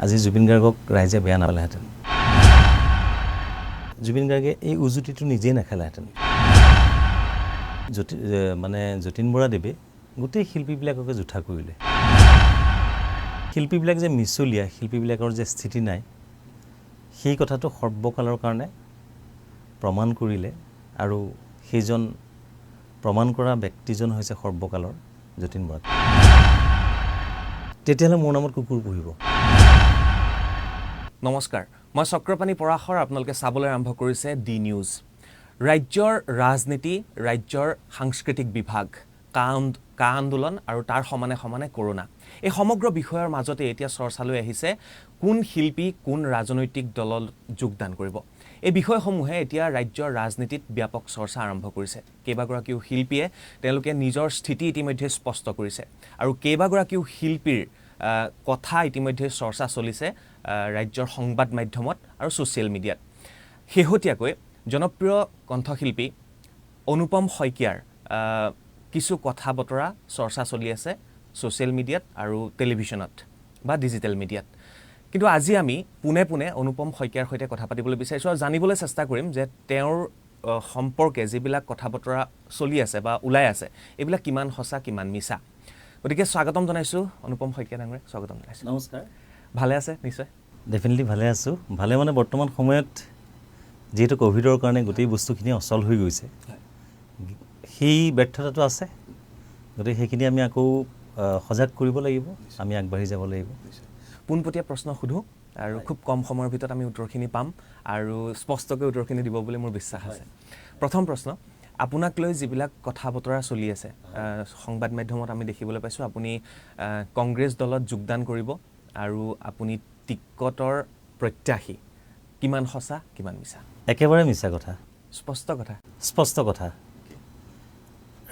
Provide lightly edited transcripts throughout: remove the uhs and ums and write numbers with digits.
আজি জুবিন গাৰ্গক ৰাইজে বেয়া নাপালেহেঁতেন। জুবিন গাৰ্গে এই উজুতিটো নিজেই নেখেলাহেঁতেন। মানে যতীন বৰাদেৱে গোটেই শিল্পীবিলাককে জোঠা কৰিলে। শিল্পীবিলাক যে মিছলীয়া, শিল্পীবিলাকৰ যে স্থিতি নাই, সেই কথাটো সৰ্বকালৰ কাৰণে প্ৰমাণ কৰিলে। আৰু সেইজন প্ৰমাণ কৰা ব্যক্তিজন হৈছে সৰ্বকালৰ যতীন বৰা। তেতিয়াহ'লে মোৰ নামত কুকুৰ পুহিব। নমস্কাৰ, মই চক্ৰপাণি পৰাশৰ। আপোনালোকে চাবলৈ আৰম্ভ কৰিছে ডি নিউজ। ৰাজ্যৰ ৰাজনীতি, ৰাজ্যৰ সাংস্কৃতিক বিভাগ, কা আন্দোলন আৰু তাৰ সমানে সমানে কৰোণা, এই সমগ্ৰ বিষয়ৰ মাজতে এতিয়া চৰ্চালৈ আহিছে কোন শিল্পী কোন ৰাজনৈতিক দলত যোগদান কৰিব। এই বিষয়সমূহে এতিয়া ৰাজ্যৰ ৰাজনীতিত ব্যাপক চৰ্চা আৰম্ভ কৰিছে। কেইবাগৰাকীও শিল্পীয়ে তেওঁলোকে নিজৰ স্থিতি ইতিমধ্যে স্পষ্ট কৰিছে আৰু কেইবাগৰাকীও শিল্পীৰ কথা ইতিমধ্যে চৰ্চা চলিছে ৰাজ্যৰ সংবাদ মাধ্যমত আৰু ছ'চিয়েল মিডিয়াত। শেহতীয়াকৈ জনপ্ৰিয় কণ্ঠশিল্পী অনুপম শইকীয়াৰ কিছু কথা বতৰা চৰ্চা চলি আছে ছ'চিয়েল মিডিয়াত আৰু টেলিভিশ্যনত বা ডিজিটেল মিডিয়াত। কিন্তু আজি আমি পোনে পোনে অনুপম শইকীয়াৰ সৈতে কথা পাতিবলৈ বিচাৰিছোঁ আৰু জানিবলৈ চেষ্টা কৰিম যে তেওঁৰ সম্পৰ্কে যিবিলাক কথা বতৰা চলি আছে বা ওলাই আছে, এইবিলাক কিমান সঁচা, কিমান মিছা। গতিকে স্বাগতম জনাইছোঁ অনুপম শইকীয়া ডাঙৰীয়াক, স্বাগতম জনাইছোঁ। নমস্কাৰ। ভালে আছে নিশ্চয়? ডেফিনেটলি ভালে আছোঁ। ভালে মানে বৰ্তমান সময়ত যিহেতু ক'ভিডৰ কাৰণে গোটেই বস্তুখিনি অচল হৈ গৈছে, সেই ব্যৰ্থতাটো আছে। গতিকে সেইখিনি আমি আকৌ সজাগ কৰিব লাগিব, আমি আগবাঢ়ি যাব লাগিব। পোনপটীয়া প্ৰশ্ন সোধোঁ আৰু খুব কম সময়ৰ ভিতৰত আমি উত্তৰখিনি পাম আৰু স্পষ্টকৈ উত্তৰখিনি দিব বুলি মোৰ বিশ্বাস আছে। প্ৰথম প্ৰশ্ন, আপোনাক লৈ যিবিলাক কথা বতৰা চলি আছে সংবাদ মাধ্যমত আমি দেখিবলৈ পাইছোঁ, আপুনি কংগ্ৰেছ দলত যোগদান কৰিব আৰু আপুনি টিকটৰ প্ৰত্যাশী, কিমান সঁচা, কিমান মিছা? একেবাৰে মিছা কথা। স্পষ্ট কথা। স্পষ্ট কথা।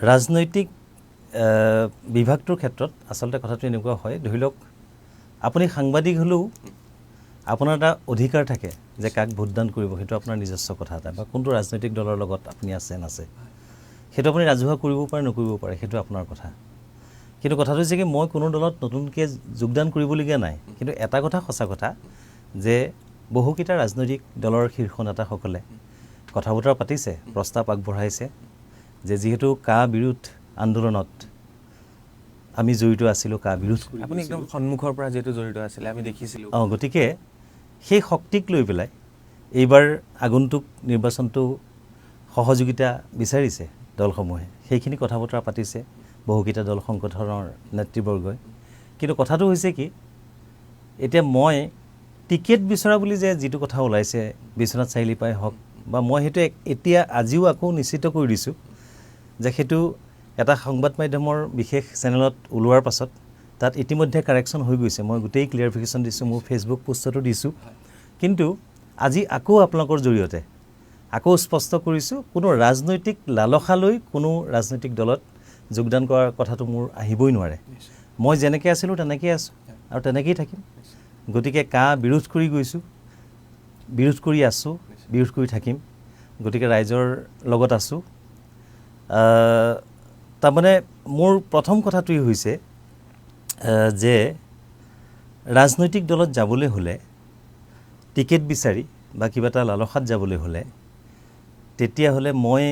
ৰাজনৈতিক বিভাগটোৰ ক্ষেত্ৰত আচলতে কথাটো এনেকুৱা হয়, ধৰি লওক আপুনি সাংবাদিক হ'লেও আপোনাৰ এটা অধিকাৰ থাকে যে কাক ভোটদান কৰিব, সেইটো আপোনাৰ নিজস্ব কথা এটা, বা কোনটো ৰাজনৈতিক দলৰ লগত আপুনি আছে নাছে, সেইটো আপুনি ৰাজহুৱা কৰিব পাৰে নকৰিব পাৰে, সেইটো আপোনাৰ কথা। কিন্তু কথাটো হৈছে কি, মই কোনো দলত নতুনকৈ যোগদান কৰিবলগীয়া নাই। কিন্তু এটা কথা সঁচা কথা যে বহুকেইটা ৰাজনৈতিক দলৰ শীৰ্ষ নেতাসকলে কথা বতৰা পাতিছে, প্ৰস্তাৱ আগবঢ়াইছে যে যিহেতু কা বিৰোধ আন্দোলনত আমি জড়িত আছিলোঁ, কা বিৰোধ কৰি আপুনি একদম সন্মুখৰ পৰা যিহেতু জড়িত আছিলে, আমি দেখিছিলোঁ। গতিকে সেই শক্তিক লৈ পেলাই এইবাৰ আগন্তুক নিৰ্বাচনটো সহযোগিতা বিচাৰিছে দলসমূহে, সেইখিনি কথা বতৰা পাতিছে বহুকেইটা দল সংগঠনৰ নেতৃবৰ্গই। কিন্তু কথাটো হৈছে কি, এতিয়া মই টিকেট বিচৰা বুলি যে যিটো কথা ওলাইছে, বিশ্বনাথ চাৰিআলি পাই হওক বা মই সেইটো এতিয়া আজিও আকৌ নিশ্চিত কৰি দিছোঁ যে সেইটো এটা সংবাদ মাধ্যমৰ বিশেষ চেনেলত ওলোৱাৰ পাছত তাত ইতিমধ্যে কাৰেকশ্যন হৈ গৈছে। মই গোটেই ক্লিয়াৰিফিকেশ্যন দিছোঁ, মোৰ ফেচবুক পোষ্টতো দিছোঁ। কিন্তু আজি আকৌ আপোনালোকৰ জৰিয়তে আকৌ স্পষ্ট কৰিছোঁ, কোনো ৰাজনৈতিক লালসালৈ কোনো ৰাজনৈতিক দলত যোগদান কৰাৰ কথাটো মোৰ আহিবই নোৱাৰে। মই যেনেকৈ আছিলোঁ তেনেকৈয়ে আছোঁ আৰু তেনেকৈয়ে থাকিম। গতিকে কা বিৰোধ কৰি গৈছোঁ, বিৰোধ কৰি আছোঁ, বিৰোধ কৰি থাকিম। গতিকে ৰাইজৰ লগত আছোঁ। তাৰমানে মোৰ প্ৰথম কথাটোৱেই হৈছে যে ৰাজনৈতিক দলত যাবলৈ হ'লে, টিকেট বিচাৰি বা কিবা এটা লালসাত যাবলৈ হ'লে, তেতিয়াহ'লে মই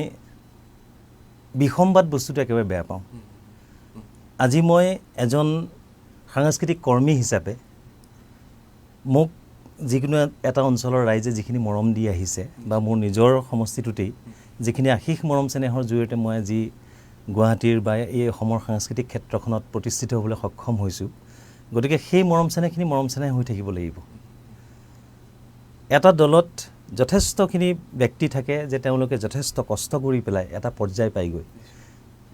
বিসম্বাদ বস্তুটো একেবাৰে বেয়া পাওঁ। আজি মই এজন সাংস্কৃতিক কৰ্মী হিচাপে মোক যিকোনো এটা অঞ্চলৰ ৰাইজে যিখিনি মৰম দি আহিছে বা মোৰ নিজৰ সমষ্টিটোতেই যিখিনি আশীষ মৰম চেনেহৰ জৰিয়তে মই আজি গুৱাহাটীৰ বা এই অসমৰ সাংস্কৃতিক ক্ষেত্ৰখনত প্ৰতিষ্ঠিত হ'বলৈ সক্ষম হৈছোঁ, গতিকে সেই মৰম চেনেহখিনি মৰম চেনেহ হৈ থাকিব লাগিব। এটা দলত যথেষ্টখিনি ব্যক্তি থাকে যে তেওঁলোকে যথেষ্ট কষ্ট কৰি পেলাই এটা পৰ্যায় পায়গৈ,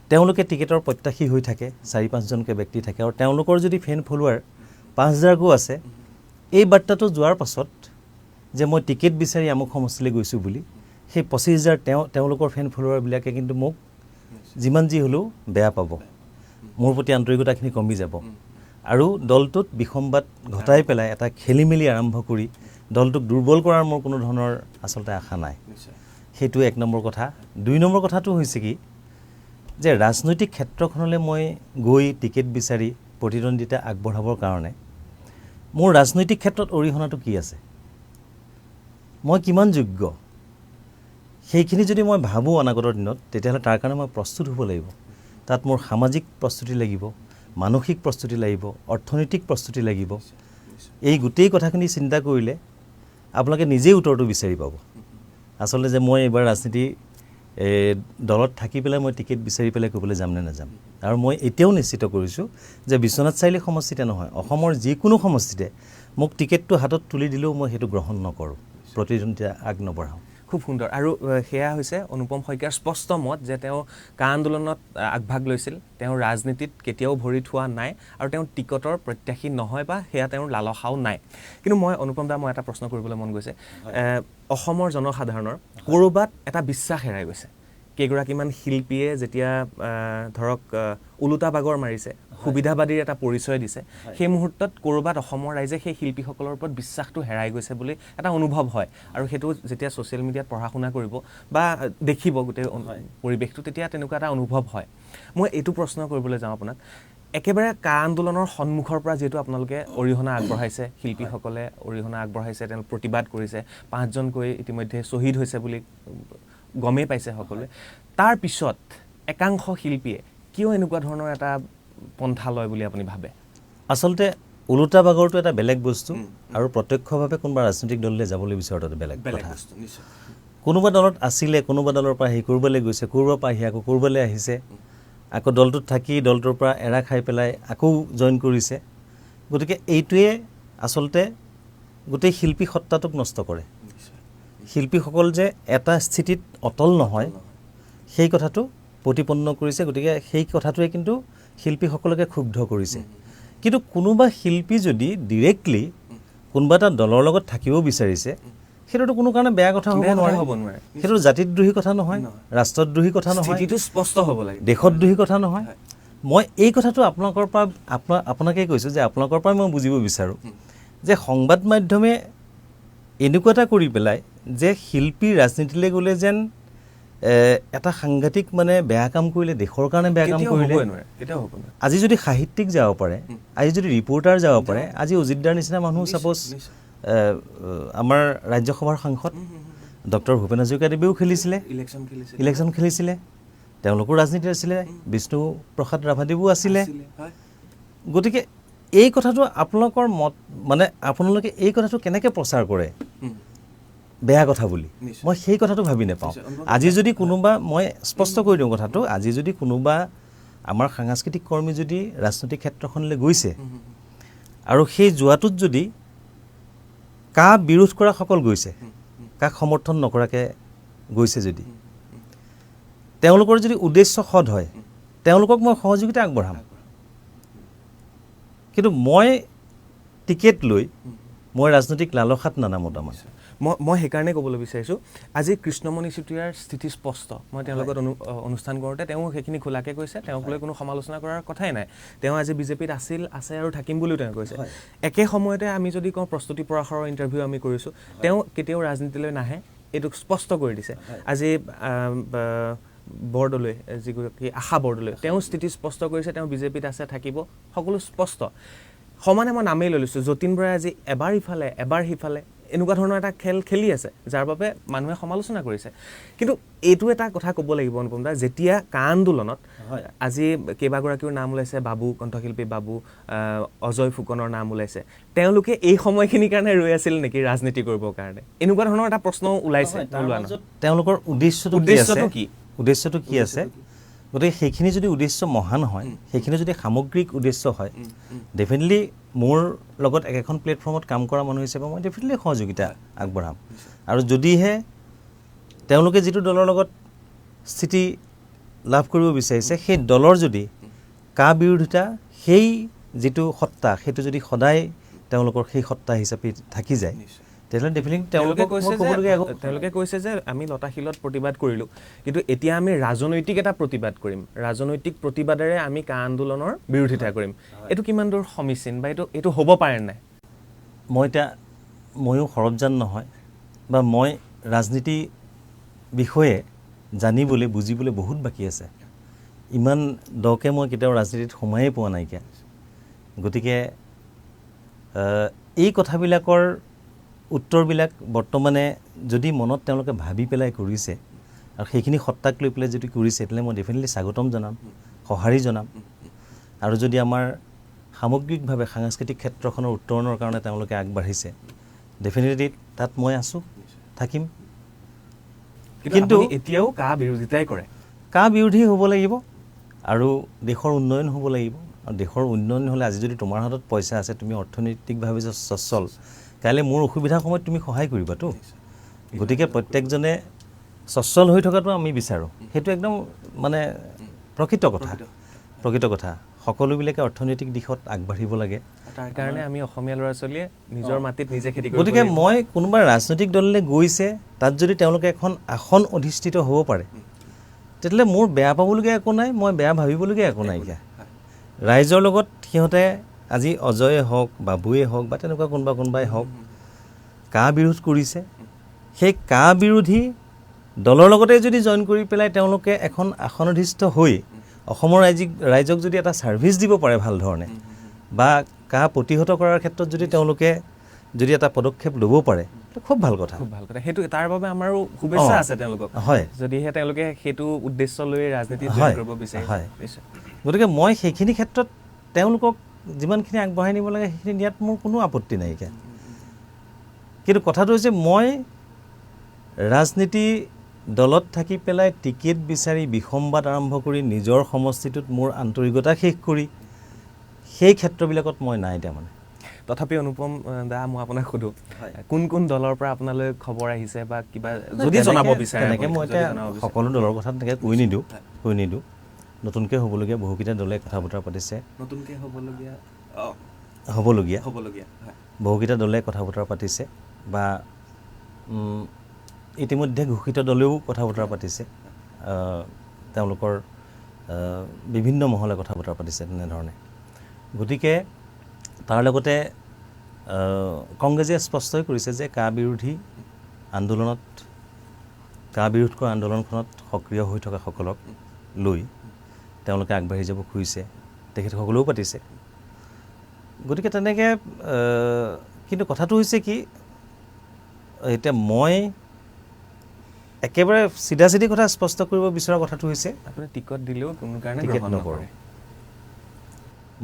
তেওঁলোকে টিকেটৰ প্ৰত্যাশী হৈ থাকে, চাৰি পাঁচজনকৈ ব্যক্তি থাকে আৰু তেওঁলোকৰ যদি ফেন ফলোৱাৰ 5000কো আছে, এই বাৰ্তাটো যোৱাৰ পাছত যে মই টিকেট বিচাৰি আমুক সমষ্টিলৈ গৈছোঁ বুলি, সেই 25,000 তেওঁলোকৰ ফেন ফলোৱাৰবিলাকে কিন্তু মোক যিমান যি হ'লেও বেয়া পাব, মোৰ প্ৰতি আন্তৰিকতাখিনি কমি যাব আৰু দলটোত বিসম্বাদ ঘটাই পেলাই এটা খেলি মেলি আৰম্ভ কৰি দলটোক দুৰ্বল কৰাৰ মোৰ কোনো ধৰণৰ আচলতে আশা নাই। সেইটো এক নম্বৰ কথা। দুই নম্বৰ কথাটো হৈছে কি যে ৰাজনৈতিক ক্ষেত্ৰখনলৈ মই গৈ টিকেট বিচাৰি প্ৰতিদ্বন্দ্বিতা আগবঢ়াবৰ কাৰণে মোৰ ৰাজনৈতিক ক্ষেত্ৰত অৰিহণাটো কি আছে, মই কিমান যোগ্য, সেইখিনি যদি মই ভাবোঁ অনাগত দিনত, তেতিয়াহ'লে তাৰ কাৰণে মই প্ৰস্তুত হ'ব লাগিব। তাত মোৰ সামাজিক প্ৰস্তুতি লাগিব, মানসিক প্ৰস্তুতি লাগিব, অৰ্থনৈতিক প্ৰস্তুতি লাগিব। এই গোটেই কথাখিনি চিন্তা কৰিলে আপোনালোকে নিজেই উত্তৰটো বিচাৰি পাব আচলতে, যে মই এইবাৰ ৰাজনীতি দলত থাকি পেলাই মই টিকেট বিচাৰি পেলাই ক'বলৈ যাম নে নাযাম। আৰু মই এতিয়াও নিশ্চিত কৰিছোঁ যে বিশ্বনাথ চাৰিআলি সমষ্টিতে নহয়, অসমৰ যিকোনো সমষ্টিতে মোক টিকেটটো হাতত তুলি দিলেও মই সেইটো গ্ৰহণ নকৰোঁ, প্ৰতিদ্বন্দ্বিতা আগ নবঢ়াওঁ। খুব সুন্দৰ। আৰু সেয়া হৈছে অনুপম শইকীয়াৰ স্পষ্ট মত যে তেওঁ কা আন্দোলনত আগভাগ লৈছিল, তেওঁ ৰাজনীতিত কেতিয়াও ভৰি থোৱা নাই আৰু তেওঁ টিকটৰ প্ৰত্যাশী নহয় বা সেয়া তেওঁৰ লালসাও নাই। কিন্তু মই অনুপম দা, মই এটা প্ৰশ্ন কৰিবলৈ মন গৈছে। অসমৰ জনসাধাৰণৰ ক'ৰবাত এটা বিশ্বাস হেৰাই গৈছে। কেইগৰাকীমান শিল্পীয়ে যেতিয়া ধৰক ওলোটা বাগৰ মাৰিছে, সুবিধাবাদীৰ এটা পৰিচয় দিছে, সেই মুহূৰ্তত ক'ৰবাত অসমৰ ৰাইজে সেই শিল্পীসকলৰ ওপৰত বিশ্বাসটো হেৰাই গৈছে বুলি এটা অনুভৱ হয়। আৰু সেইটো যেতিয়া ছ'চিয়েল মিডিয়াত পঢ়া শুনা কৰিব বা দেখিব গোটেই পৰিৱেশটো, তেতিয়া তেনেকুৱা এটা অনুভৱ হয়। মই এইটো প্ৰশ্ন কৰিবলৈ যাওঁ আপোনাক, একেবাৰে কা আন্দোলনৰ সন্মুখৰ পৰা যিহেতু আপোনালোকে অৰিহণা আগবঢ়াইছে, শিল্পীসকলে অৰিহণা আগবঢ়াইছে, তেওঁলোক প্ৰতিবাদ কৰিছে, 5জনকৈ ইতিমধ্যে শ্বহীদ হৈছে বুলি গমেই পাইছে সকলোৱে, তাৰ পিছত একাংশ শিল্পীয়ে কিয় এনেকুৱা ধৰণৰ এটা পন্থা লয় বুলি আপুনি ভাবে? আচলতে ওলোটা বাগৰটো এটা বেলেগ বস্তু আৰু প্ৰত্যক্ষভাৱে কোনোবা ৰাজনৈতিক দললৈ যাবলৈ বিচৰাটো এটা বেলেগ কথা। কোনোবা দলত আছিলে, কোনোবা দলৰ পৰা হেৰি কৰিবলৈ গৈছে, ক'ৰবাৰ পৰা আহি আকৌ ক'ৰবালৈ আহিছে, আকৌ দলটোত থাকি দলটোৰ পৰা এৰা খাই পেলাই আকৌ জইন কৰিছে। গতিকে এইটোৱে আচলতে গোটেই শিল্পী সত্তাটোক নষ্ট কৰে। শিল্পীসকল যে এটা স্থিতিত অটল নহয় সেই কথাটো প্ৰতিপন্ন কৰিছে। গতিকে সেই কথাটোৱে কিন্তু শিল্পীসকলকে ক্ষুব্ধ কৰিছে। কিন্তু কোনোবা শিল্পী যদি ডিৰেক্টলি কোনোবা এটা দলৰ লগত থাকিব বিচাৰিছে, সেইটোতো কোনো কাৰণে বেয়া কথা হ'ব নোৱাৰে। সেইটো জাতিদ্ৰোহী কথা নহয়, ৰাষ্ট্ৰদ্ৰোহী কথা নহয়, স্পষ্ট হ'ব লাগে, দেশদ্ৰোহী কথা নহয়। মই এই কথাটো আপোনালোকৰ পৰা আপোনাকে কৈছোঁ যে আপোনালোকৰ পৰাই মই বুজিব বিচাৰোঁ যে সংবাদ মাধ্যমে এনেকুৱা এটা কৰি পেলাই যে শিল্পী ৰাজনীতিলৈ গ'লে যেন এটা সাংঘাতিক মানে বেয়া কাম কৰিলে, দেশৰ কাৰণে বেয়া কাম কৰিলে। আজি যদি সাহিত্যিক যাব পাৰে, আজি যদি ৰিপৰ্টাৰ যাব পাৰে, আজি অজিত দাৰ নিচিনা মানুহ ছাপ'জ আমাৰ ৰাজ্যসভাৰ সাংসদ ডক্টৰ ভূপেন হাজৰিকাদেৱেও খেলিছিলে, ইলেকশ্যন খেলিছিলে, তেওঁলোকো ৰাজনীতি আছিলে, বিষ্ণু প্ৰসাদ ৰাভাদেৱো আছিলে। গতিকে এই কথাটো আপোনালোকৰ মত মানে আপোনালোকে এই কথাটো কেনেকৈ প্ৰচাৰ কৰে বেয়া কথা বুলি, মই সেই কথাটো ভাবি নাপাওঁ। আজি যদি কোনোবা, মই স্পষ্ট কৰি দিওঁ কথাটো, আজি যদি কোনোবা আমাৰ সাংস্কৃতিক কৰ্মী যদি ৰাজনৈতিক ক্ষেত্ৰখনলৈ গৈছে আৰু সেই যোৱাটোত যদি কা বিৰোধ কৰাসকল গৈছে, কাক সমৰ্থন নকৰাকৈ গৈছে, যদি তেওঁলোকৰ যদি উদ্দেশ্য সৎ হয়, তেওঁলোকক মই সহযোগিতা আগবঢ়াম। কিন্তু মই টিকেট লৈ মই ৰাজনৈতিক লালসাত নানামো। তাৰমানে মই সেইকাৰণে ক'বলৈ বিচাৰিছোঁ, আজি কৃষ্ণমণি চুতীয়াৰ স্থিতি স্পষ্ট। মই তেওঁৰ লগত অনুষ্ঠান কৰোঁতে তেওঁ সেইখিনি খোলাকৈ কৈছে, তেওঁক লৈ কোনো সমালোচনা কৰাৰ কথাই নাই। তেওঁ আজি বিজেপিত আছিল, আছে আৰু থাকিম বুলিও তেওঁ কৈছে। একে সময়তে আমি যদি কওঁ, প্ৰস্তুতি পৰাশৰৰ ইণ্টাৰভিউ আমি কৰিছোঁ, তেওঁ কেতিয়াও ৰাজনীতিলৈ নাহে, এইটো স্পষ্ট কৰি দিছে। আজি বৰদলৈ, যিগৰাকী আশা বৰদলৈ, তেওঁ স্থিতি স্পষ্ট কৰিছে, তেওঁ বিজেপিত আছে, থাকিব, সকলো স্পষ্ট। সমানে মই নামেই লৈ লৈছোঁ, যতীন বৰাই আজি এবাৰ ইফালে এবাৰ সিফালে এনেকুৱা ধৰণৰ এটা খেল খেলি আছে, যাৰ বাবে মানুহে সমালোচনা কৰিছে। কিন্তু এইটো এটা কথা ক'ব লাগিব অনুপম দা, যেতিয়া কা আন্দোলনত আজি কেইবাগৰাকীও নাম ওলাইছে, বাবু, কণ্ঠশিল্পী বাবু, অজয় ফুকনৰ নাম ওলাইছে, তেওঁলোকে এই সময়খিনিৰ কাৰণে ৰৈ আছিল নেকি ৰাজনীতি কৰিবৰ কাৰণে? এনেকুৱা ধৰণৰ এটা প্ৰশ্ন ওলাইছে। তেওঁলোকৰ উদ্দেশ্যটো কি, উদ্দেশ্যটো কি আছে? গতিকে সেইখিনি যদি উদ্দেশ্য মহান হয়, সেইখিনি যদি সামগ্ৰিক উদ্দেশ্য হয়, ডেফিনেটলি মোৰ লগত একেখন প্লেটফৰ্মত কাম কৰা মানুহ হিচাপে মই ডেফিনেটলি সহযোগিতা আগবঢ়াম। আৰু যদিহে তেওঁলোকে যিটো দলৰ লগত স্থিতি লাভ কৰিব বিচাৰিছে, সেই দলৰ যদি কা বিৰোধিতা সেই যিটো সত্তা, সেইটো যদি সদায় তেওঁলোকৰ সেই সত্তা হিচাপে থাকি যায়, তেতিয়াহ'লে ডেফিনেটলি তেওঁলোকে কৈছে যে আমি লতাশিলত প্ৰতিবাদ কৰিলোঁ, কিন্তু এতিয়া আমি ৰাজনৈতিক এটা প্ৰতিবাদ কৰিম, ৰাজনৈতিক প্ৰতিবাদেৰে আমি কা আন্দোলনৰ বিৰোধিতা কৰিম। এইটো কিমান দূৰ সমীচীন বা এইটো হ'ব পাৰে নাই? মই এতিয়া ময়ো সৰবজান নহয় বা মই ৰাজনীতি বিষয়ে জানিবলৈ বুজিবলৈ বহুত বাকী আছে। ইমান দকে মই কেতিয়াও ৰাজনীতিত সোমায়েই পোৱা নাইকিয়া। গতিকে এই কথাবিলাকৰ উত্তৰবিলাক বৰ্তমানে যদি মনত তেওঁলোকে ভাবি পেলাই কৰিছে আৰু সেইখিনি সত্তাক লৈ পেলাই যদি কৰিছে, তেতিয়াহ'লে মই ডেফিনেটলি স্বাগতম জনাম, সঁহাৰি জনাম। আৰু যদি আমাৰ সামগ্ৰিকভাৱে সাংস্কৃতিক ক্ষেত্ৰখনৰ উত্তৰণৰ কাৰণে তেওঁলোকে আগবাঢ়িছে, ডেফিনেটলি তাত মই আছোঁ, থাকিম। কিন্তু এতিয়াও কা বিৰোধিতাই কৰে। কা বিৰোধী হ'ব লাগিব আৰু দেশৰ উন্নয়ন হ'ব লাগিব। আৰু দেশৰ উন্নয়ন হ'লে আজি যদি তোমাৰ হাতত পইচা আছে, তুমি অৰ্থনৈতিকভাৱে সচ্ছল, কাইলৈ মোৰ অসুবিধাৰ সময়ত তুমি সহায় কৰিবাতো। গতিকে প্ৰত্যেকজনে সচ্ছল হৈ থকাটো আমি বিচাৰোঁ, সেইটো একদম মানে প্ৰকৃত কথা, প্ৰকৃত কথা। সকলোবিলাকে অৰ্থনৈতিক দিশত আগবাঢ়িব লাগে, তাৰ কাৰণে আমি অসমীয়া ল'ৰা ছোৱালীয়ে নিজৰ মাটিত নিজে খেতি কৰিব। গতিকে মই কোনোবা ৰাজনৈতিক দললৈ গৈছে, তাত যদি তেওঁলোকে এখন আসন অধিষ্ঠিত হ'ব পাৰে, তেতিয়াহ'লে মোৰ বেয়া পাবলগীয়া একো নাই, মই বেয়া ভাবিবলগীয়া একো নাইকিয়া। ৰাইজৰ লগত সিহঁতে আজি অজয়ে হওক, বাবুৱে হওক বা তেনেকুৱা কোনোবা কোনোবাই হওক কা বিৰোধ কৰিছে, সেই কা বিৰোধী দলৰ লগতে যদি জইন কৰি পেলাই তেওঁলোকে এখন আসনাধিষ্ঠ হৈ অসমৰ ৰাইজক যদি এটা ছাৰ্ভিচ দিব পাৰে ভাল ধৰণে, বা কা প্ৰতিহত কৰাৰ ক্ষেত্ৰত যদি তেওঁলোকে যদি এটা পদক্ষেপ ল'ব পাৰে, খুব ভাল কথা, খুব ভাল কথা। সেইটো তাৰ বাবে আমাৰো শুভেচ্ছা আছে তেওঁলোকক, হয়, যদিহে তেওঁলোকে সেইটো উদ্দেশ্য লৈ ৰাজনীতি জইন কৰিব বিচাৰে। হয়, গতিকে মই সেইখিনি ক্ষেত্ৰত তেওঁলোকক যিমানখিনি আগবঢ়াই নিব লাগে সেইখিনি দিয়াত মোৰ কোনো আপত্তি নাইকিয়া। কিন্তু কথাটো হৈছে মই ৰাজনীতি দলত থাকি পেলাই টিকেট বিচাৰি বিসম্বাদ আৰম্ভ কৰি নিজৰ সমষ্টিটোত মোৰ আন্তৰিকতা শেষ কৰি সেই ক্ষেত্ৰবিলাকত মই নাই তাৰমানে। তথাপি অনুপম দা, মই আপোনাক সোধোঁ, কোন কোন দলৰ পৰা আপোনালৈ খবৰ আহিছে বা কিবা যদি জনাব বিচাৰে? তেনেকৈ মই এতিয়া সকলো দলৰ কথা তেনেকৈ কৈ নিদিওঁ। নতুনকৈ হ'বলগীয়া বহুকেইটা দলে কথা বতৰা পাতিছে, নতুনকৈ হ'বলগীয়া বহুকেইটা দলে কথা বতৰা পাতিছে বা ইতিমধ্যে ঘোষিত দলেও কথা বতৰা পাতিছে, তেওঁলোকৰ বিভিন্ন মহলে কথা বতৰা পাতিছে তেনেধৰণে। গতিকে তাৰ লগতে কংগ্ৰেছে স্পষ্টই কৰিছে যে কা বিৰোধী আন্দোলনত, কা বিৰোধ কৰা আন্দোলনখনত সক্ৰিয় হৈ থকাসকলক লৈ তেওঁলোকে আগবাঢ়ি যাব খুজিছে, তেখেতসকলেও পাতিছে। গতিকে তেনেকৈ কিন্তু কথাটো হৈছে কি, এতিয়া মই একেবাৰে চিধা চিধি কথা স্পষ্ট কৰিব বিচৰা কথাটো হৈছে, আপুনি টিকট দিলেও কোনো কাৰণে টিকট নকৰোঁ।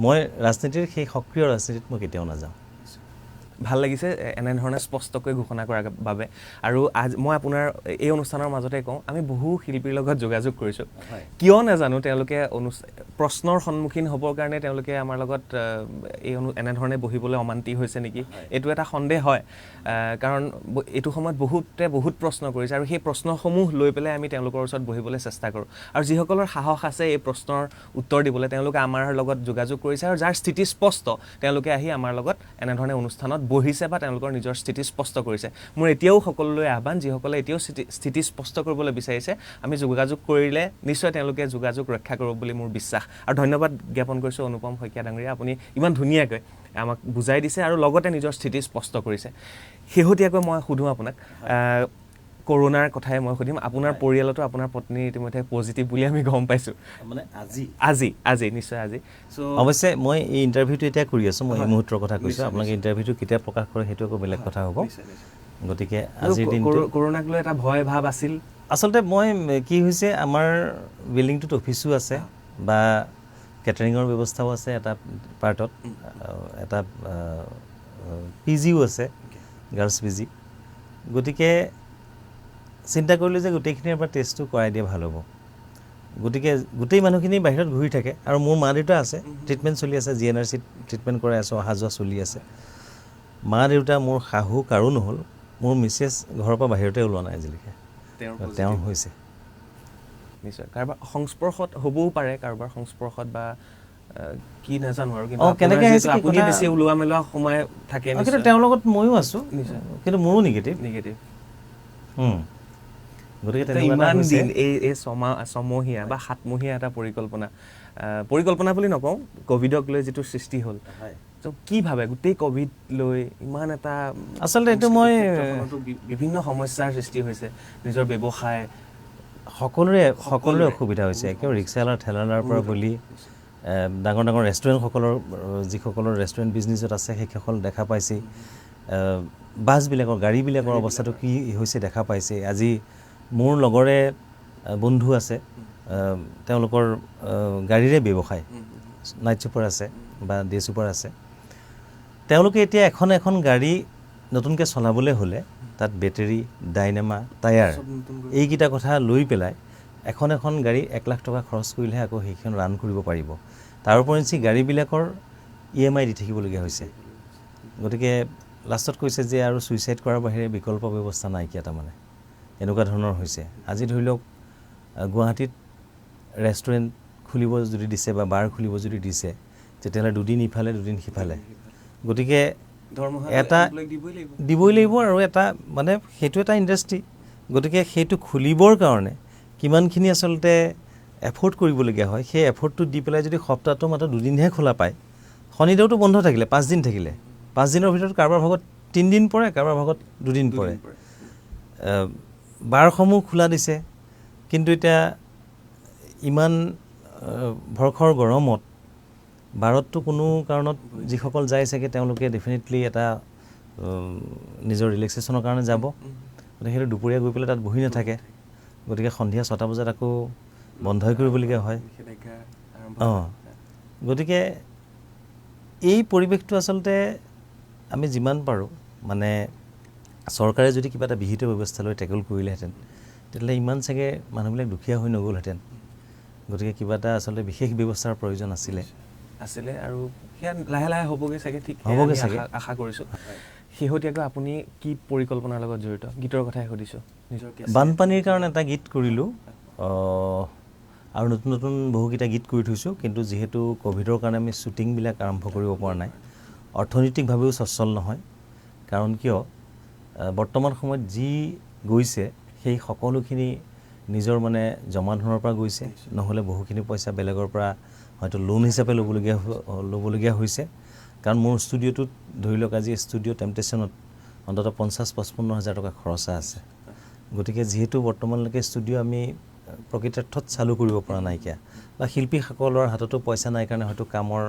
মই ৰাজনীতিৰ সেই সক্ৰিয় ৰাজনীতিত মই কেতিয়াও নাযাওঁ। ভাল লাগিছে এনেধৰণে স্পষ্টকৈ ঘোষণা কৰাৰ বাবে। আৰু আজ মই আপোনাৰ এই অনুষ্ঠানৰ মাজতে কওঁ, আমি বহু শিল্পীৰ লগত যোগাযোগ কৰিছোঁ, কিয় নাজানো তেওঁলোকে প্ৰশ্নৰ সন্মুখীন হ'বৰ কাৰণে তেওঁলোকে আমাৰ লগত এই এনেধৰণে বহিবলৈ অমান্তি হৈছে নেকি, এইটো এটা সন্দেহ হয়। কাৰণ এইটো সময়ত বহুতে বহুত প্ৰশ্ন কৰিছে আৰু সেই প্ৰশ্নসমূহ লৈ পেলাই আমি তেওঁলোকৰ ওচৰত বহিবলৈ চেষ্টা কৰোঁ। আৰু যিসকলৰ সাহস আছে এই প্ৰশ্নৰ উত্তৰ দিবলৈ, তেওঁলোকে আমাৰ লগত যোগাযোগ কৰিছে আৰু যাৰ স্থিতি স্পষ্ট তেওঁলোকে আহি আমাৰ লগত এনেধৰণে অনুষ্ঠানত বহিছে বা তেওঁলোকৰ নিজৰ স্থিতি স্পষ্ট কৰিছে। মোৰ এতিয়াও সকলোলৈ আহ্বান, যিসকলে এতিয়াও স্থিতি স্পষ্ট কৰিবলৈ বিচাৰিছে, আমি যোগাযোগ কৰিলে নিশ্চয় তেওঁলোকে যোগাযোগ ৰক্ষা কৰিব বুলি মোৰ বিশ্বাস। আৰু ধন্যবাদ জ্ঞাপন কৰিছোঁ অনুপম শইকীয়া ডাঙৰীয়া, আপুনি ইমান ধুনীয়াকৈ আমাক বুজাই দিছে আৰু লগতে নিজৰ স্থিতি স্পষ্ট কৰিছে। শেহতীয়াকৈ মই সোধোঁ আপোনাক, কৰোণাৰ কথাই মই সুধিম। আপোনাৰ পৰিয়ালতো আপোনাৰ পত্নী ইতিমধ্যে পজিটিভ বুলি আমি গম পাইছোঁ, মানে আজি আজি আজি নিশ্চয় আজি। চ' অৱশ্যে মই এই ইণ্টাৰভিউটো এতিয়া কৰি আছোঁ, মই এই মুহূৰ্তৰ কথা কৈছোঁ, আপোনালোকে ইণ্টাৰভিউটো কেতিয়া প্ৰকাশ কৰে সেইটো আকৌ বেলেগ কথা হ'ব। গতিকে আজিৰ দিনটো কৰোণাক লৈ এটা ভয় ভাৱ আছিল। আচলতে মই কি হৈছে, আমাৰ বিল্ডিংটোত অফিচো আছে বা কেটাৰিঙৰ ব্যৱস্থাও আছে, এটা পাৰ্টত এটা পি জিও আছে, গাৰ্লছ পি জি। গতিকে চিন্তা কৰিলোঁ যে গোটেইখিনিৰ পৰা টেষ্টটো কৰাই দিয়া ভাল হ'ব। গতিকে গোটেই মানুহখিনি বাহিৰত ঘূৰি থাকে আৰু মোৰ মা দেউতা আছে, ট্ৰিটমেণ্ট চলি আছে, জি এন আৰ চিত ট্ৰিটমেণ্ট কৰাই আছোঁ, অহা যোৱা চলি আছে। মা দেউতা, মোৰ শাহু কাৰো নহ'ল, মোৰ মিছেছ ঘৰৰ পৰা বাহিৰতে ওলোৱা নাই আজিলৈকে, তেওঁৰ হৈছে। নিশ্চয় কাৰোবাৰ সংস্পৰ্শত হ'বও পাৰে, কাৰোবাৰ সংস্পৰ্শত বা কি নাজানো আৰু, কিন্তু কেনেকৈ আপুনি বেছি ওলোৱা মেলোৱা সোমাই থাকে। কিন্তু তেওঁৰ লগত ময়ো আছোঁ, কিন্তু মোৰো নিগেটিভ। গতিকে ইমান দিন এই ছমহীয়া বা সাতমহীয়া এটা পৰিকল্পনা, পৰিকল্পনা বুলি নকওঁ, ক'ভিডক লৈ যিটো সৃষ্টি হ'ল, কি ভাবে গোটেই ক'ভিড লৈ ইমান এটা আচলতে এইটো মই বিভিন্ন সমস্যাৰ সৃষ্টি হৈছে, নিজৰ ব্যৱসায় সকলোৰে অসুবিধা হৈছে, একেবাৰে ৰিক্সাৱালা ঠেলাৱালাৰ পৰা বুলি ডাঙৰ ডাঙৰ ৰেষ্টুৰেণ্টসকলৰ, যিসকলৰ ৰেষ্টুৰেণ্ট বিজনেছত আছে সেইসকল দেখা পাইছে, বাছবিলাকৰ, গাড়ীবিলাকৰ অৱস্থাটো কি হৈছে দেখা পাইছে। আজি মোৰ লগৰে বন্ধু আছে, তেওঁলোকৰ গাড়ীৰে ব্যৱসায়, নাইট ছুপাৰ আছে বা ডে ছুপাৰ আছে। তেওঁলোকে এতিয়া এখন এখন গাড়ী নতুনকৈ চলাবলৈ হ'লে তাত বেটেৰী, ডাইনামা, টায়াৰ এইকেইটা কথা লৈ পেলাই এখন এখন গাড়ী 1 লাখ টকা খৰচ কৰিলেহে আকৌ সেইখন ৰান কৰিব পাৰিব। তাৰ উপৰিঞ্চি গাড়ীবিলাকৰ EMI দি থাকিবলগীয়া হৈছে। গতিকে লাষ্টত কৈছে যে আৰু ছুইচাইড কৰাৰ বাহিৰে বিকল্প ব্যৱস্থা নাইকিয়া, তাৰমানে এনেকুৱা ধৰণৰ হৈছে। আজি ধৰি লওক গুৱাহাটীত ৰেষ্টুৰেণ্ট খুলিব যদি দিছে বা বাৰ খুলিব যদি দিছে, তেতিয়াহ'লে দুদিন ইফালে দুদিন সিফালে, গতিকে এটা দিবই লাগিব। আৰু এটা মানে সেইটো এটা ইণ্ডাষ্ট্ৰী, গতিকে সেইটো খুলিবৰ কাৰণে কিমানখিনি আচলতে এফৰ্ড কৰিবলগীয়া হয়, সেই এফৰ্ডটো দি পেলাই যদি সপ্তাহটো মাত্ৰ দুদিনহে খোলা পায়, শনিদেওটো বন্ধ থাকিলে 5 দিন থাকিলে, 5 দিনৰ ভিতৰত কাৰোবাৰ ভাগত 3 দিন পৰে, কাৰোবাৰ ভাগত 2 দিন পৰে। বাৰসমূহ খোলা দিছে, কিন্তু এতিয়া ইমান ভৰখৰ গৰমত বাৰততো কোনো কাৰণত যিসকল যায় চাগে তেওঁলোকে ডেফিনেটলি এটা নিজৰ ৰিলেক্সেশ্যনৰ কাৰণে যাব, গতিকে সেইটো দুপৰীয়া গৈ পেলাই তাত বহি নাথাকে, গতিকে সন্ধিয়া 6টা বজাত আকৌ বন্ধই কৰিবলগীয়া হয়। অঁ, গতিকে এই পৰিৱেশটো আচলতে আমি যিমান পাৰোঁ মানে চৰকাৰে যদি কিবা এটা বিহিত ব্যৱস্থা লৈ টেকল কৰিলেহেঁতেন, তেতিয়াহ'লে ইমান চাগে মানুহবিলাক দুখীয়া হৈ নগ'লহেঁতেন। গতিকে কিবা এটা আচলতে বিশেষ ব্যৱস্থাৰ প্ৰয়োজন আছিলে আৰু সেয়া লাহে লাহে হ'বগৈ চাগে, ঠিক হ'বগৈ চাগে আশা কৰিছোঁ। শেহতীয়াকৈ আপুনি কি পৰিকল্পনাৰ লগত জড়িত? গীতৰ কথাই সুধিছোঁ। নিজৰ বানপানীৰ কাৰণে এটা গীত কৰিলোঁ, আৰু নতুন নতুন বহুকেইটা গীত কৰি থৈছোঁ, কিন্তু যিহেতু ক'ভিডৰ কাৰণে আমি শ্বুটিংবিলাক আৰম্ভ কৰিব পৰা নাই, অৰ্থনৈতিকভাৱেও সচ্ছল নহয়। কাৰণ কিয়, বৰ্তমান সময়ত যি গৈছে সেই সকলোখিনি নিজৰ মানে জমা ধনৰ পৰা গৈছে, নহ'লে বহুখিনি পইচা বেলেগৰ পৰা হয়তো লোন হিচাপে ল'বলগীয়া হৈছে। কাৰণ মোৰ ষ্টুডিঅ'টোত ধৰি লওক আজি ষ্টুডিঅ' টেম্পটেশ্যনত অন্ততঃ 50-55 হাজাৰ টকা খৰচা আছে। গতিকে যিহেতু বৰ্তমানলৈকে ষ্টুডিঅ' আমি প্ৰকৃতাৰ্থত চালু কৰিব পৰা নাইকিয়া, বা শিল্পীসকলৰ হাততো পইচা নাই কাৰণে হয়তো কামৰ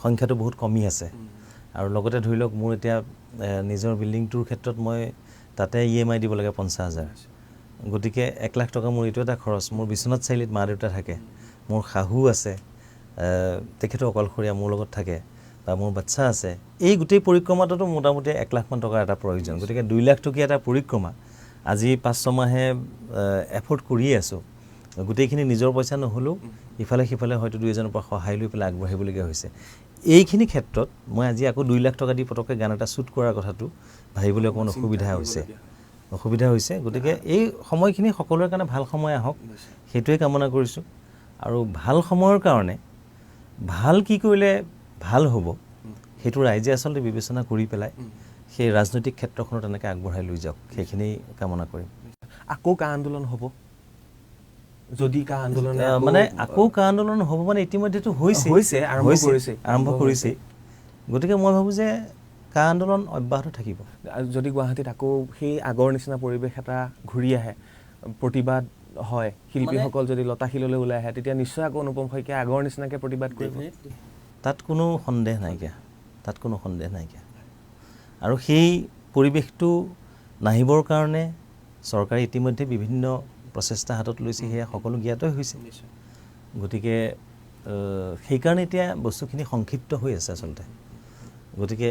সংখ্যাটো বহুত কমি আছে। আৰু লগতে ধৰি লওক মোৰ এতিয়া নিজৰ বিল্ডিংটোৰ ক্ষেত্ৰত মই তাতে EMI দিব লাগে 50 হাজাৰ, গতিকে 1 লাখ টকা মোৰ এইটো এটা খৰচ। মোৰ বিশ্বনাথ চাৰিআলিত মা দেউতা থাকে, মোৰ শাহু আছে, তেখেতো অকলশৰীয়া মোৰ লগত থাকে, বা মোৰ বাচ্ছা আছে। এই গোটেই পৰিক্ৰমাটোতো মোটামুটি 1 লাখমান টকাৰ এটা প্ৰয়োজন। গতিকে 2 লাখ টকীয়া এটা পৰিক্ৰমা আজি 5-6 মাহে এফৰ্ড কৰিয়ে আছোঁ। গোটেইখিনি নিজৰ পইচা নহ'লেও ইফালে সিফালে হয়তো দুই এজনৰ পৰা সহায় লৈ পেলাই আগবাঢ়িবলগীয়া হৈছে। এইখিনি ক্ষেত্ৰত মই আজি আকৌ 2 লাখ টকা দি পটককৈ গান এটা শ্বুট কৰাৰ কথাটো ভাবিবলৈ অকণমান অসুবিধা হৈছে। গতিকে এই সময়খিনি সকলোৰে কাৰণে ভাল সময় আহক, সেইটোৱে কামনা কৰিছোঁ। আৰু ভাল সময়ৰ কাৰণে ভাল কি কৰিলে ভাল হ'ব সেইটো ৰাইজে আচলতে বিবেচনা কৰি পেলাই সেই ৰাজনৈতিক ক্ষেত্ৰখনত তেনেকৈ আগবঢ়াই লৈ যাওক, সেইখিনি কামনা কৰিম। আকৌ কা আন্দোলন হ'ব যদি? কা আন্দোলন মানে আকৌ কা আন্দোলন হ'ব মানে ইতিমধ্যেতো হৈছে, আৰম্ভ কৰিছে। গতিকে মই ভাবোঁ যে কা আন্দোলন অব্যাহত থাকিব। যদি গুৱাহাটীত আকৌ সেই আগৰ নিচিনা পৰিৱেশ এটা ঘূৰি আহে, প্ৰতিবাদ হয়, শিল্পীসকল যদি লতাশিললৈ ওলাই আহে, তেতিয়া নিশ্চয় আকৌ অনুপম শইকীয়া আগৰ নিচিনাকৈ প্ৰতিবাদ কৰিব, তাত কোনো সন্দেহ নাইকিয়া, তাত কোনো সন্দেহ নাইকিয়া। আৰু সেই পৰিৱেশটো নাহিবৰ কাৰণে চৰকাৰে ইতিমধ্যে বিভিন্ন প্ৰচেষ্টা হাতত লৈছে, সেয়া সকলো জ্ঞাতই হৈছে। গতিকে সেইকাৰণে এতিয়া বস্তুখিনি সংক্ষিপ্ত হৈ আছে আচলতে। গতিকে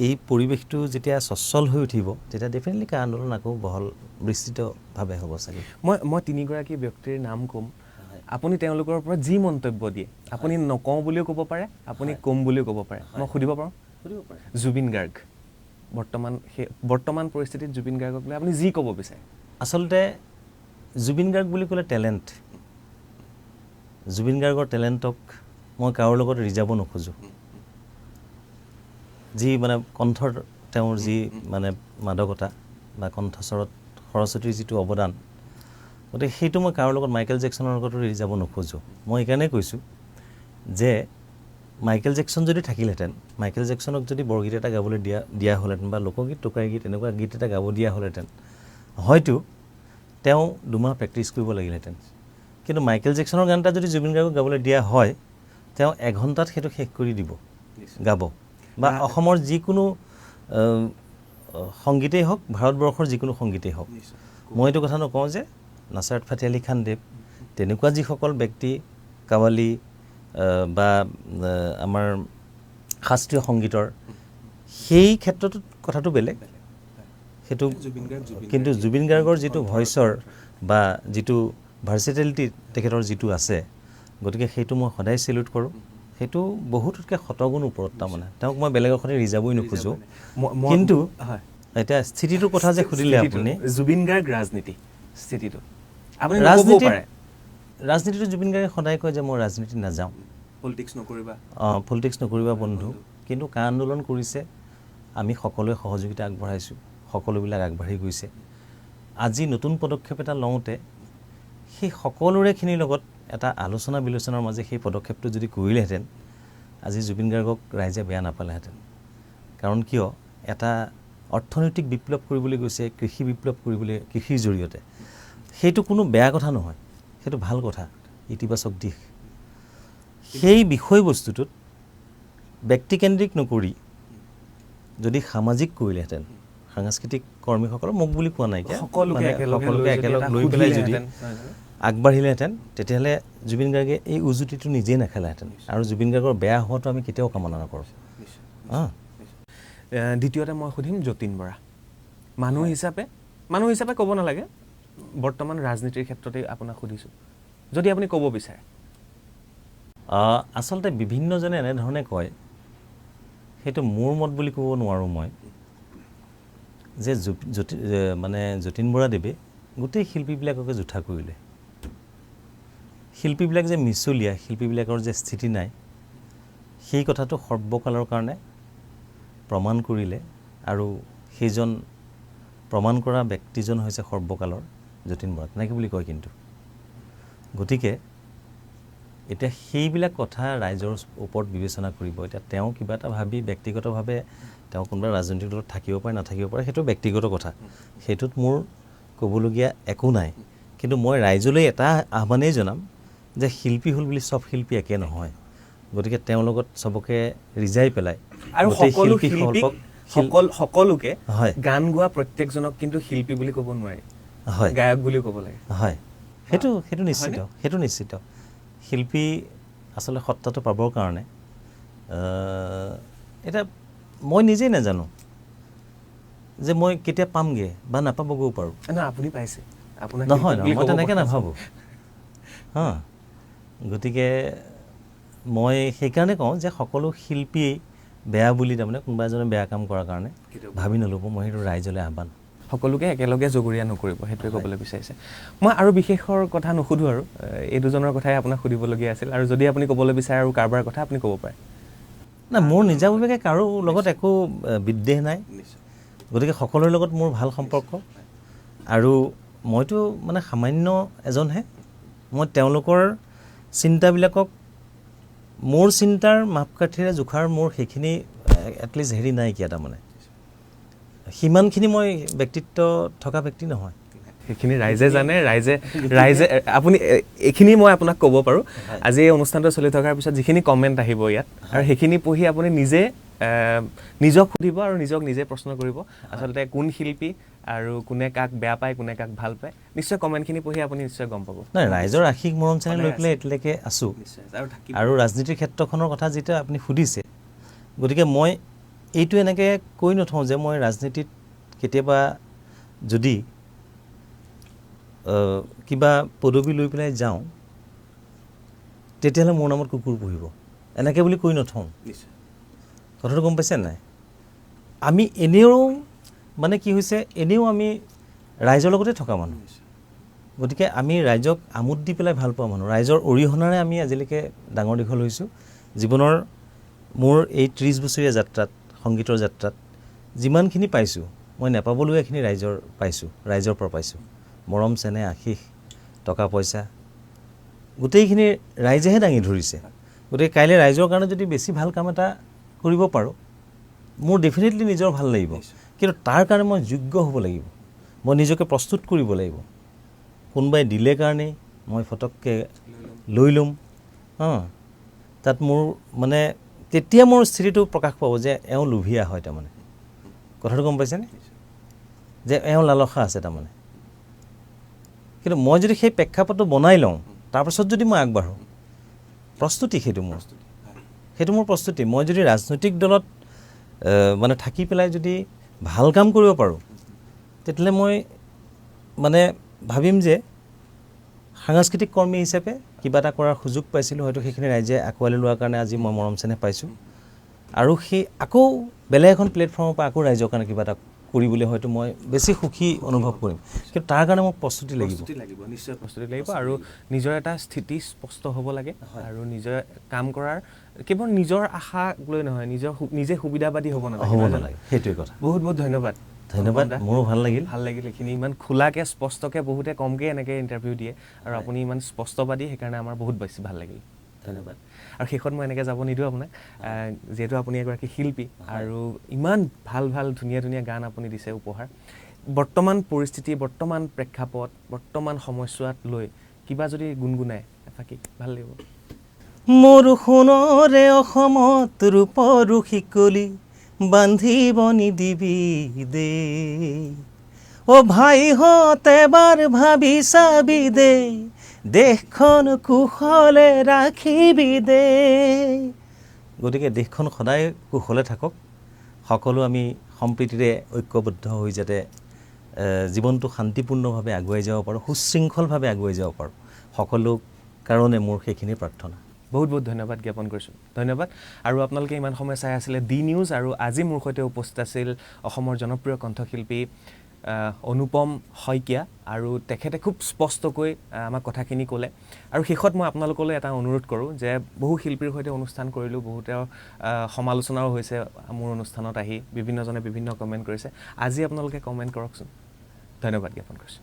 এই পৰিৱেশটো যেতিয়া সচ্ছল হৈ উঠিব, তেতিয়া ডেফিনেটলি কা আন্দোলন আকৌ বহল বিস্তৃতভাৱে হ'ব চাগে। মই তিনিগৰাকী ব্যক্তিৰ নাম ক'ম, আপুনি তেওঁলোকৰ ওপৰত যি মন্তব্য দিয়ে, আপুনি নকওঁ বুলিও ক'ব পাৰে, আপুনি ক'ম বুলিও ক'ব পাৰে। মই সুধিব পাৰোঁ? সুধিব পাৰে। জুবিন গাৰ্গ বৰ্তমান পৰিস্থিতিত জুবিন গাৰ্গক লৈ আপুনি যি ক'ব বিচাৰে? আচলতে জুবিন গাৰ্গ বুলি ক'লে টেলেণ্ট, জুবিন গাৰ্গৰ টেলেণ্টক মই কাৰোৰ লগত ৰিজাব নোখোজোঁ। যি মানে কণ্ঠৰ তেওঁৰ যি মানে মাদকতা বা কণ্ঠস্বৰত সৰস্বতীৰ যিটো অৱদান, গতিকে সেইটো মই কাৰোৰ লগত, মাইকেল জেকচনৰ লগতো ৰিজাব নোখোজোঁ। মই এইকাৰণেই কৈছোঁ যে মাইকেল জেকচন যদি থাকিলহেঁতেন, মাইকেল জেকচনক যদি বৰগীত এটা গাবলৈ দিয়া হ'লহেঁতেন বা লোকগীত, টোকাৰী গীত এনেকুৱা গীত এটা গাব দিয়া হ'লহেঁতেন, হয়তো তেওঁ 2 মাহ প্ৰেক্টিছ কৰিব লাগিলহেঁতেন। কিন্তু মাইকেল জেকচনৰ গান এটা যদি জুবিন গাৰ্গক গাবলৈ দিয়া হয়, তেওঁ এঘণ্টাত সেইটো শেষ কৰি দিব গাব, বা অসমৰ যিকোনো সংগীতেই হওক, ভাৰতবৰ্ষৰ যিকোনো সংগীতেই হওক। মই এইটো কথা নকওঁ যে নাছাৰত ফাতে আলী খানদেৱ তেনেকুৱা যিসকল ব্যক্তি কাৱালী বা আমাৰ শাস্ত্ৰীয় সংগীতৰ সেই ক্ষেত্ৰটোত কথাটো বেলেগ, সেইটো কিন্তু জুবিন গাৰ্গৰ যিটো ভইচৰ বা যিটো ভাৰ্চিটেলিটি তেখেতৰ যিটো আছে, গতিকে সেইটো মই সদায় চেলিউট কৰোঁ। সেইটো বহুততকৈ শতগুণ ওপৰত, তাৰমানে তেওঁক মই বেলেগৰ সৈতে ৰিজাবই নোখোজোঁ। কিন্তু এতিয়া স্থিতিটোৰ কথা যে সুধিলে আপুনি, জুবিন গাৰ্গ ৰাজনীতি স্থিতিটো আপুনি ৰাজনীতিটো জুবিন গাৰ্গে সদায় কয় যে মই ৰাজনীতি নাযাওঁ, পলিটিক্স নকৰিবা, অঁ পলিটিক্স নকৰিবা বন্ধু। কিন্তু কা আন্দোলন কৰিছে, আমি সকলোৱে সহযোগিতা আগবঢ়াইছোঁ, সকলোবিলাক আগবাঢ়ি গৈছে। আজি নতুন পদক্ষেপ এটা লওঁতে সেই সকলোৰেখিনিৰ লগত এটা আলোচনা বিলোচনাৰ মাজে সেই পদক্ষেপটো যদি কৰিলেহেঁতেন, আজি জুবিন গাৰ্গক ৰাইজে বেয়া নাপালেহেঁতেন। কাৰণ কিয়, এটা অৰ্থনৈতিক বিপ্লৱ কৰিবলৈ গৈছে, কৃষি বিপ্লৱ কৰিবলৈ, কৃষিৰ জৰিয়তে, সেইটো কোনো বেয়া কথা নহয়, সেইটো ভাল কথা, ইতিবাচক দিশ। সেই বিষয়বস্তুটোত ব্যক্তিকেন্দ্ৰিক নকৰি যদি সামাজিক কৰিলেহেঁতেন, সাংস্কৃতিক কৰ্মীসকলক মোক বুলি কোৱা নাইকিয়া, সকলোকে একেলগ লৈ পেলাই যদি আগবাঢ়িলেহেঁতেন, তেতিয়াহ'লে জুবিন গাৰ্গে এই উজুতিটো নিজেই নেখেলাহেঁতেন। আৰু জুবিন গাৰ্গৰ বেয়া হোৱাটো আমি কেতিয়াও কামনা নকৰোঁ। দ্বিতীয়তে মই সুধিম যতীন বৰা, মানুহ হিচাপে ক'ব নালাগে, বৰ্তমান ৰাজনীতিৰ ক্ষেত্ৰতেই আপোনাক সুধিছোঁ, যদি আপুনি ক'ব বিচাৰে। আচলতে বিভিন্নজনে এনেধৰণে কয়, সেইটো মোৰ মত বুলি ক'ব নোৱাৰোঁ মই, যে মানে যতীন বৰাদেৱে গোটেই শিল্পীবিলাককে জোঠা কৰিলে। শিল্পীবিলাক যে মিছলীয়া, শিল্পীবিলাকৰ যে স্থিতি নাই, সেই কথাটো সৰ্বকালৰ কাৰণে প্ৰমাণ কৰিলে। আৰু সেইজন প্ৰমাণ কৰা ব্যক্তিজন হৈছে সৰ্বকালৰ যতীন বৰা, তেনেকৈ বুলি কয়। কিন্তু গতিকে এতিয়া সেইবিলাক কথা ৰাইজৰ ওপৰত বিবেচনা কৰিব। এতিয়া তেওঁ কিবা এটা ভাবি ব্যক্তিগতভাৱে তেওঁ কোনোবা ৰাজনৈতিক দলত থাকিব পাৰে নাথাকিব পাৰে, সেইটো ব্যক্তিগত কথা, সেইটোত মোৰ ক'বলগীয়া একো নাই। কিন্তু মই ৰাইজলৈ এটা আহ্বানেই জনাম যে শিল্পী হ'ল বুলি চব শিল্পী একে নহয়, গতিকে তেওঁৰ লগত চবকে ৰিজাই পেলাই আৰু সকলোকে গান গোৱা প্ৰত্যেকজনক কিন্তু শিল্পী বুলি ক'ব নোৱাৰি, হয়, গায়ক বুলি ক'ব লাগে। হয়, সেইটো সেইটো নিশ্চিত, সেইটো নিশ্চিত। শিল্পী আচলতে সত্তাটো পাবৰ কাৰণে এতিয়া মই নিজেই নাজানো যে মই কেতিয়া পামগৈ বা নাপাবগৈও পাৰোঁ। আপুনি পাইছে, নহয় নহয়, মই তেনেকৈ নাভাবোঁ। হা, গতিকে মই সেইকাৰণে কওঁ যে সকলো শিল্পীয়েই বেয়া বুলি তাৰমানে কোনোবা এজনে বেয়া কাম কৰাৰ কাৰণে ভাবি নল'ব, মই সেইটো ৰাইজলৈ আহ্বান, সকলোকে একেলগে জগৰীয়া নকৰিব, সেইটোৱে ক'বলৈ বিচাৰিছে। মই আৰু বিশেষৰ কথা নুসুধোঁ, আৰু এই দুজনৰ কথাই আপোনাক সুধিবলগীয়া আছিল। আৰু যদি আপুনি ক'বলৈ বিচাৰে আৰু কাৰোবাৰ কথা আপুনি ক'ব পাৰে। নাই, মোৰ নিজাববীয়াকৈ কাৰো লগত একো বিদ্বেষ নাই, গতিকে সকলোৰে লগত মোৰ ভাল সম্পৰ্ক। আৰু মইতো মানে সামান্য এজনহে, মই তেওঁলোকৰ চিন্তাবিলাকক মোৰ চিন্তাৰ মাপকাঠিৰে জোখাৰ মোৰ সেইখিনি এটলিষ্ট হেৰি নাইকিয়া, তাৰমানে সিমানখিনি মই ব্যক্তিত্ব থকা ব্যক্তি নহয়। সেইখিনি ৰাইজে জানে, ৰাইজে ৰাইজে আপুনি এইখিনি মই আপোনাক ক'ব পাৰোঁ, আজি এই অনুষ্ঠানটো চলি থকাৰ পিছত যিখিনি কমেণ্ট আহিব ইয়াত, আৰু সেইখিনি পঢ়ি আপুনি নিজে নিজক সুধিব আৰু নিজক নিজে প্ৰশ্ন কৰিব, আচলতে কোন শিল্পী আৰু কোনে কাক বেয়া পায়, কোনে কাক ভাল পায়। নিশ্চয় কমেণ্টখিনি পঢ়ি আপুনি নিশ্চয় গম পাব। নাই, ৰাইজৰ আশীষ মৰম চেনেহ লৈ পেলাই এতিয়ালৈকে আছোঁ। আৰু ৰাজনীতিৰ ক্ষেত্ৰখনৰ কথা যেতিয়া আপুনি সুধিছে, গতিকে মই এইটো এনেকৈ কৈ নথওঁ যে মই ৰাজনীতিত কেতিয়াবা যদি কিবা পদবী লৈ পেলাই যাওঁ তেতিয়াহ'লে মোৰ নামত কুকুৰ পুহিব, এনেকৈ বুলি কৈ নথওঁ। কথাটো গম পাইছে নাই? আমি এনেও মানে কি হৈছে, এনেও আমি ৰাইজৰ লগতে থকা মানুহ, গতিকে আমি ৰাইজক আমোদ দি পেলাই ভাল পোৱা মানুহ, ৰাইজৰ অৰিহণাৰে আমি আজিলৈকে ডাঙৰ দীঘল হৈছোঁ। জীৱনৰ মোৰ এই 30 বছৰীয়া যাত্ৰাত, সংগীতৰ যাত্ৰাত যিমানখিনি পাইছোঁ, মই নেপাবলগীয়াখিনি ৰাইজৰ পাইছোঁ, ৰাইজৰ পৰা পাইছোঁ। মৰম চেনেহ, আশীষ, টকা পইচা গোটেইখিনি ৰাইজেহে দাঙি ধৰিছে। গতিকে কাইলৈ ৰাইজৰ কাৰণে যদি বেছি ভাল কাম এটা কৰিব পাৰোঁ, মোৰ ডেফিনেটলি নিজৰ ভাল লাগিব। কিন্তু তাৰ কাৰণে মই যোগ্য হ'ব লাগিব, মই নিজকে প্ৰস্তুত কৰিব লাগিব। কোনোবাই দিলে কাৰণেই মই ফটককৈ লৈ ল'ম, অঁ, তাত মোৰ মানে তেতিয়া মোৰ স্থিতিটো প্ৰকাশ পাব যে এওঁ লোভীয়া হয়, তাৰমানে কথাটো গম পাইছেনে, যে এওঁ লালসা আছে তাৰমানে। কিন্তু মই যদি সেই প্ৰেক্ষাপটটো বনাই লওঁ, তাৰপাছত যদি মই আগবাঢ়োঁ, প্ৰস্তুতি সেইটো মোৰ, সেইটো মোৰ প্ৰস্তুতি। মই যদি ৰাজনৈতিক দলত মানে থাকি পেলাই যদি ভাল কাম কৰিব পাৰোঁ, তেতিয়াহ'লে মই মানে ভাবিম যে সাংস্কৃতিক কৰ্মী হিচাপে কিবা এটা কৰাৰ সুযোগ পাইছিলোঁ, হয়তো সেইখিনি ৰাইজে আঁকোৱালি লোৱাৰ কাৰণে আজি মই মৰম চেনেহ পাইছোঁ। আৰু সেই আকৌ বেলেগ এখন প্লেটফৰ্মৰ পৰা আকৌ ৰাইজৰ কাৰণে কিবা এটা কৰিবলৈ হয়তো মই বেছি সুখী অনুভৱ কৰিম। কিন্তু তাৰ কাৰণে মোক প্ৰস্তুতি লাগিব, নিশ্চয় প্ৰস্তুতি লাগিব, আৰু নিজৰ এটা স্থিতি স্পষ্ট হ'ব লাগে, আৰু নিজৰ কাম কৰাৰ কেৱল নিজৰ আশাক লৈ নহয়, নিজৰ নিজে সুবিধাবাদী হ'ব নালাগে, সেইটোৱে কথা। বহুত বহুত ধন্যবাদ। ধন্যবাদ, মোৰো ভাল লাগিল। ভাল লাগিল এইখিনি ইমান খোলাকৈ স্পষ্টকৈ, বহুতে কমকৈ এনেকৈ ইণ্টাৰভিউ দিয়ে, আৰু আপুনি ইমান স্পষ্টবাদী, সেইকাৰণে আমাৰ বহুত বেছি ভাল লাগিল। ধন্যবাদ। আৰু শেষত মই এনেকৈ যাব নিদিওঁ আপোনাক, যিহেতু আপুনি এগৰাকী শিল্পী আৰু ইমান ভাল ভাল ধুনীয়া ধুনীয়া গান আপুনি দিছে উপহাৰ। বৰ্তমান পৰিস্থিতি, বৰ্তমান প্ৰেক্ষাপট, বৰ্তমান সময়ছোৱাত লৈ কিবা যদি গুণগুণায় এফাকি ভাল লাগিব। মোৰ সোণৰে অসমত ৰূপৰ শিকলি বান্ধিব নিদিবি দে, অ ভাইহঁত এবাৰ ভাবি চাবি দে, দেশখন কুশলে ৰাখিবি দে। গতিকে দেশখন সদায় কুশলে থাকক, সকলো আমি সম্প্ৰীতিৰে ঐক্যবদ্ধ হৈ যাতে জীৱনটো শান্তিপূৰ্ণভাৱে আগুৱাই যাব পাৰোঁ, সুশৃংখলভাৱে আগুৱাই যাব পাৰোঁ, সকলো কাৰণে মোৰ সেইখিনি প্ৰাৰ্থনা। বহুত বহুত ধন্যবাদ জ্ঞাপন কৰিছোঁ। ধন্যবাদ। আৰু আপোনালোকে ইমান সময় চাই আছিলে ডি নিউজ, আৰু আজি মোৰ সৈতে উপস্থিত আছিল অসমৰ জনপ্ৰিয় কণ্ঠশিল্পী অনুপম শইকীয়া, আৰু তেখেতে খুব স্পষ্টকৈ আমাক কথাখিনি ক'লে। আৰু শেষত মই আপোনালোকলৈ এটা অনুৰোধ কৰোঁ যে বহু শিল্পীৰ সৈতে অনুষ্ঠান কৰিলোঁ, বহুতে সমালোচনাও হৈছে মোৰ অনুষ্ঠানত আহি, বিভিন্নজনে বিভিন্ন কমেণ্ট কৰিছে। আজি আপোনালোকে কমেণ্ট কৰকচোন। ধন্যবাদ জ্ঞাপন কৰিছোঁ।